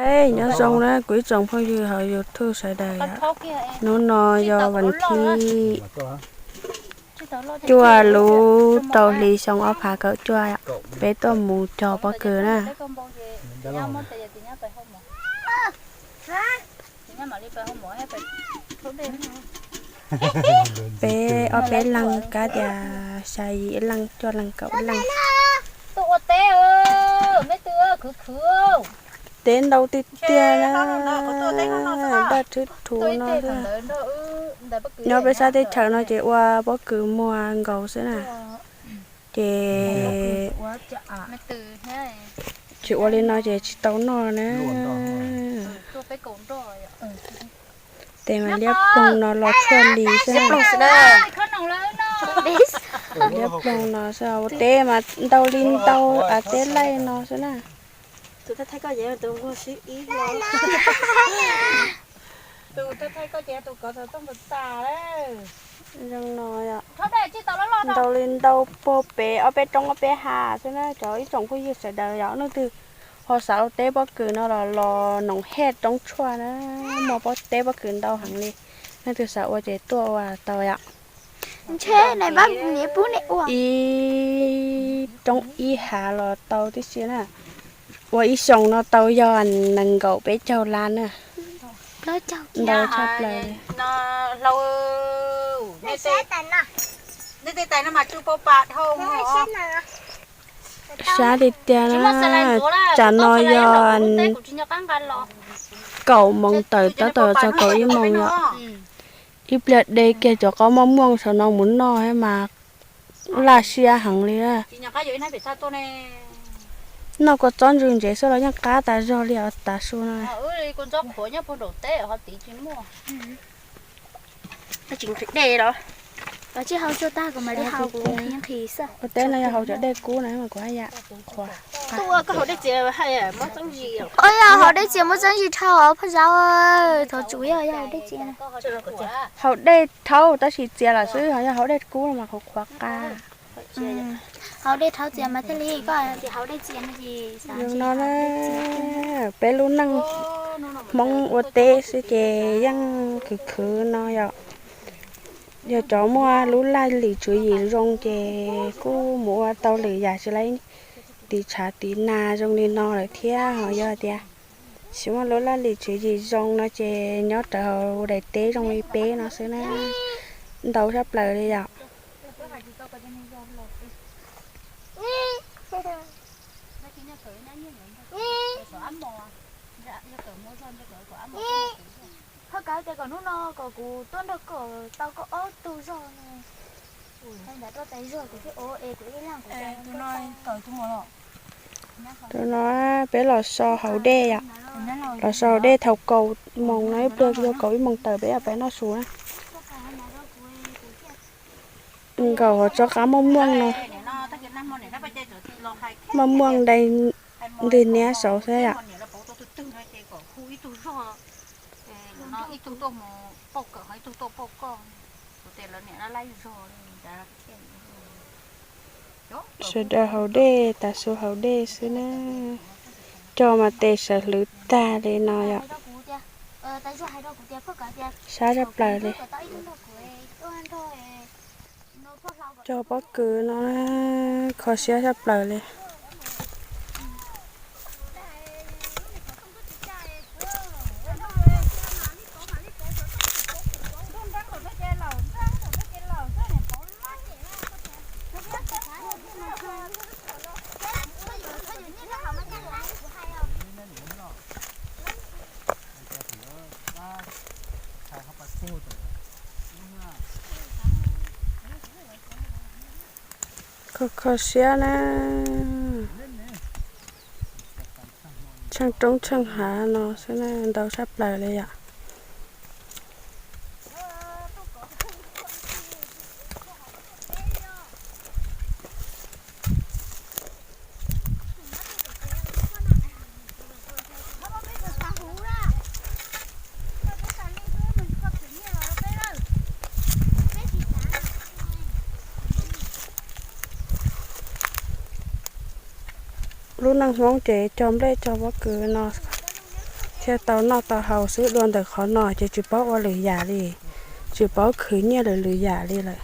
Ej, nyob zoo na kuv ib tsoom phooj ywg hauv YouTube sawv daws yom. Hnub no yog vas thib cuaj lub rau hli xyoo ob phav kaum cuaj yom. Peb tuaj mus cog pob kws na. Peb ob peb leeg kab tias xya yim ib leeg, cuaj leeg kaum ib leeg. Teb ntau tiag tiag na, npaj thwb thuv no xwb. Nyob peb sab teb chaws no ces ua pob kws muag nkaus xwb na. Ces tsis ua li no ces tsis tau noj na. Tes mas liab ploog no los tshuaj li xwb na. Liab ploog no xwb, ua teb mas ntau li ntau av teb laij no xwb na. Zoo no, ntau li ntau puag pem ob peb roob ob peb hav xwb na. Cov ib tsoom phooj ywg sawv daws yog leej twg ho xav ua teb pob kws no los los Noom Hej roob tshuaj na, muaj pob teb pob kws ntau heev li. Leej twg xav ua ces tuaj ua tau yom. Ib roob ib hav los tau tib si na. Ua ib xyoos no tau yog nees nkaum peb caug lab na. Ntau tshaj plaws li. Sab tiag tiag na, tsam no yog kaum moos tawm tab tom txog kaum ib moos yom. Ib pliag de kiag cov qaub maj muaj saum no mus noj mas laj siab heev li. Noj kua txob ntsws ntsev xwb los yeej qab tas zog li os tav su no. Ua teb no yog haus cov dej kub na mas kuv haj yam qhuav. Yog haus dej txias muaj txeeb zis dhau os phoj zab, thov tsuav yog haus dej txias. Haus dej rhaub tab sis txias lawm xwb, ho yog haus dej kub mas qhuav qhuav qa. Haus dej rhaub txias mas thiaj li koj tias haus dej txias no ces zoo no na. Peb lub neej Hmoob ua teb xwb ces yeej khwv khwv no yom. Yog cov muaj lub laj lim tswv yim zoo ces kuj mus ua tau lwm yam tsis laib tiv tshav tiv nas zoo li no lawm thiab. Ho yog tias tsis muaj lub laj lim tswv yim zoo no ces nyob rawv hauv daim teb zoo li peb no xwb na, ntau tshaj plaws li yom. Phaj Kav tias kom hnub no kom kuv tuaj nrog koj tau koj ob tug zog no. Ntawd rau tais zog kuv thiaj ua es kuv ib leeg kuv tus no. Tus no peb los so haus dej yom. Los so haus dej thaum kaum moos no, ib pliag yuav kaum ib moos tawm peb peb noj su na. Nkaum hauv tsob qab maj muaj no, maj muaj ntws niab saud xwb yom. Sawv daws haus dej, tav su haus dej xwb na. Cog mas tes sawv hlwv tag li no yom. Sab tshaj plaws li. Cog pob kws no kho siab tshaj plaws li. Kho kho siab na. Tsheej roob tsheej hav no xwb na, ntau tshaj plaws li yom. Lub neej Hmoob ces cog nplej cog pob kws no. Thiaj tau noj tau haus xwb, dua ntawm qhov no ces tsis paub ua lwm yam li, tsis paub khwv nyiaj lwm lwm yam li lawm.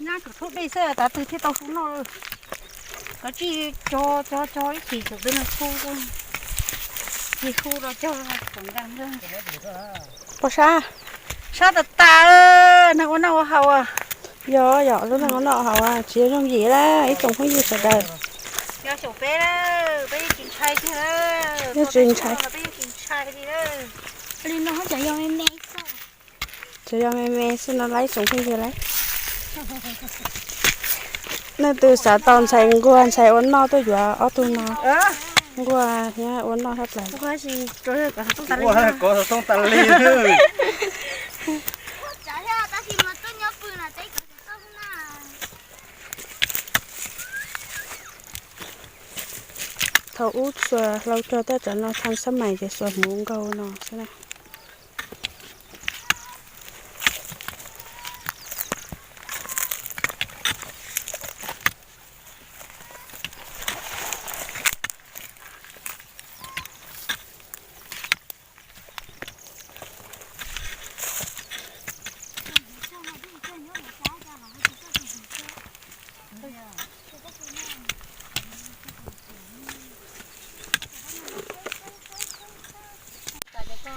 Nyab tsuas tshuab dej xwb, tav twg thiaj tau hu noj. Koj tsij cog cog cog ib chim thaum twg nws hu, tsis hu rau cog thaum ntawd. Puas sab? Sab tas tas, neeg ua noj ua haus. Yog yog lub neej ua noj haus tsis yooj yim li ib tsoom phooj ywg sawv daws. Yog xyaum peb, peb yeej tsis ntshai tiag, yeej tsis ntshai, peb yeej tsis ntshai li. Li no ces yog me me xwb, ces yog me me xwb no lawm ib tsoom phooj ywg lawm. Nej twg xav tau ntxhais nquag ntxhais ua noj tuaj yuav ob tug no. Nquag thiab ua noj tshaj plaws. Thaum ub xuas hlau cog tej cov no thav xab mais ces xuas hmuv nkaug no xwb na.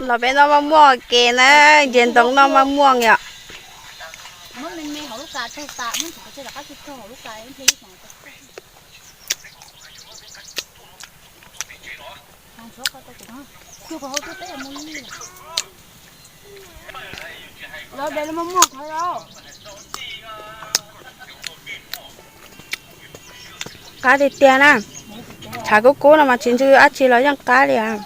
Los peb noj maj muaj ke na, nce ntoo noj maj muaj yom. Qab tiag tiag na. Tshav kub kub no mas tsis ntsw dab tsi los yeej qab li as.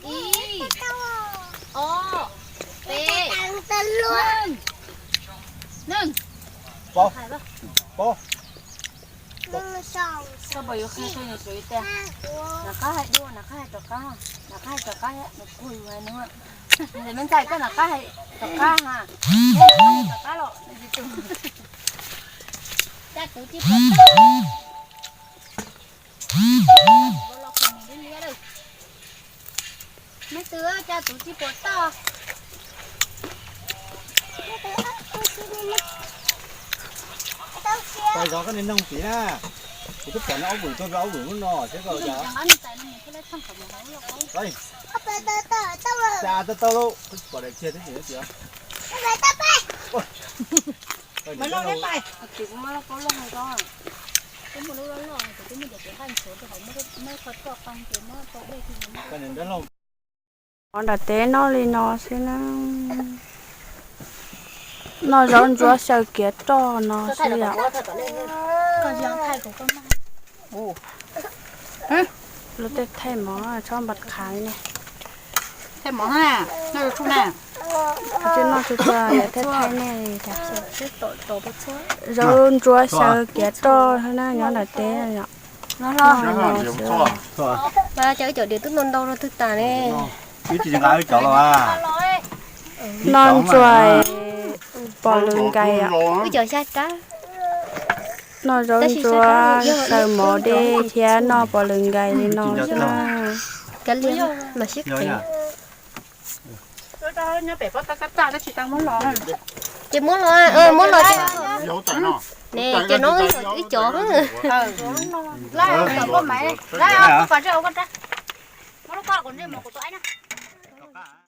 Ib, ob, peb, neeg, neeg. Koj puas yuav qhia rau nws tias, nws qab hais dua, nws qab hais rov qab, nws qab hais rov qab, nws kuj yus hais nws. Nws me ntxhais koj nws qab hais rov qab ha, nws qab hais rov qab los. Cas kuv tsis pom tau. Neb twb cas kuv tsis pom tau. Tau zov koj niag noog tid na. Kuv twb pom nws ob vwm tuaj ob vwm lub no seb koj cas. Tau tau lauj, pom daim kiag twb tsis tias. Qhov nram teb noj li no xwb na. Noj zaub ntsuab xyaw kiav roj no xwb yom. Lub tej thaij mov tsob npam qhav li ne. Tsis noj tsuag tsuag yog tej thaij nej li cas. Zaub ntsuab xyaw kiav roj na nyob nram teb yom. Cov wb cov diav tub ntau ntau rau twg tas ne. Noj ntsuag pom lwm nkais. Wb cov xya rab. Noj zaub ntsuab xyaw mov dej thiab noj pom lwm nkais li no xwb na. Kav liam los sib qev. Ces muab los, muab los ne, ces no wb cov.